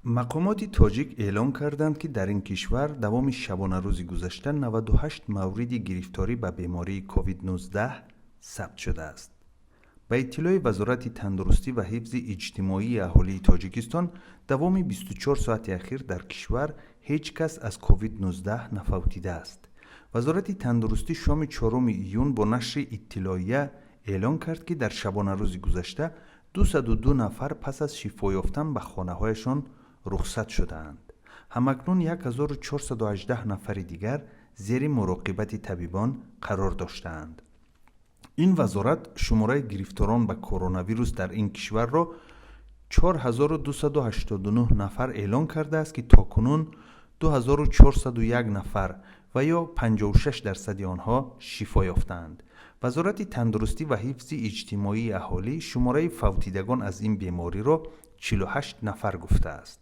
Мақомоти тоҷик эълон карданд, ки дар ин кишвар давоми шабонарӯзи гузашта 98 мавриди гирифторӣ ба бемории COVID-19 сабт шудааст. Ба иттилои Вазорати тандурустӣ ва ҳифзи иҷтимоии аҳолии Тоҷикистон, давоми 24 соати ахир дар кишвар ҳеҷ кас аз COVID-19 нафавтидааст. Вазорати тандурустӣ шоми 4 июн бо нашри иттилоия эълон кард, ки дар шабонарӯзи гузашта 202 нафар пас аз шифо ёфтан ба хонаҳояшон рухсат шудаанд. Ҳамакнун 1418 нафари дигар зери муроқибати табибон қарор доштаанд. Ин вазорат шумораи гирифторон ба коронавирус дар ин кишварро 4289 нафар эълон кардааст, ки то кунун 2401 нафар ва ё 56 дарсади онҳо шифо ёфтаанд. Вазорати тандурустӣ ва ҳифзи иҷтимоии аҳолӣ шумораи фавтидагон аз ин бемориро 48 нафар гуфтааст.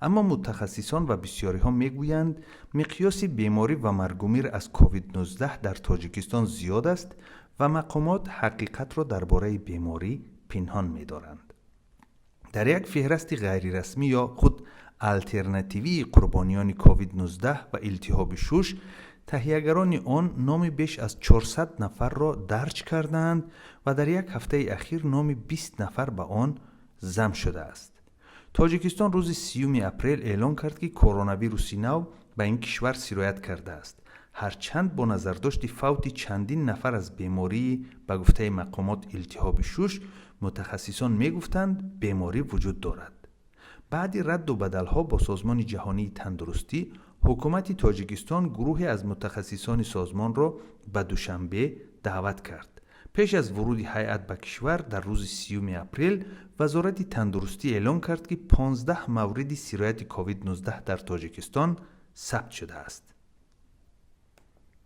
Аммо мутахассисон ва бисёриҳо мегӯянд, миқёси беморӣ ва маргумир аз COVID-19 дар Тоҷикистон зиёд аст ва мақомот ҳақиқатро дар бораи беморӣ пинҳон медоранд. Дар як феҳрасти ғайрирасмӣ ё худ алтернативии қурбониёни COVID-19 ва илтиҳоби шуш, таҳиягарони он номи беш аз 400 нафарро дарҷ кардаанд ва дар як ҳафтаи ахир номи 20 нафар ба он зам шудааст. Тоҷикистон рӯзи 30 апрел эълон кард, ки коронавируси нав ба ин кишвар сироят кардааст. Ҳарчанд бо назардошти фавти чандин нафар аз бемории, ба гуфтаи мақомот, илтиҳоби шуш, мутахассисон мегуфтанд, беморӣ вуҷуд дорад. Баъди радду бадалҳо бо Созмони ҷаҳонии тандурустӣ, ҳукумати Тоҷикистон гурӯҳе аз мутахассисони созмонро ба Душанбе даъват кард. Пеш аз вуруди ҳайат ба кишвар дар рӯзи 30 апрел Вазорати тандурустӣ эълон кард, ки 15 мавриди сирояти COVID-19 дар Тоҷикистон сабт шудааст.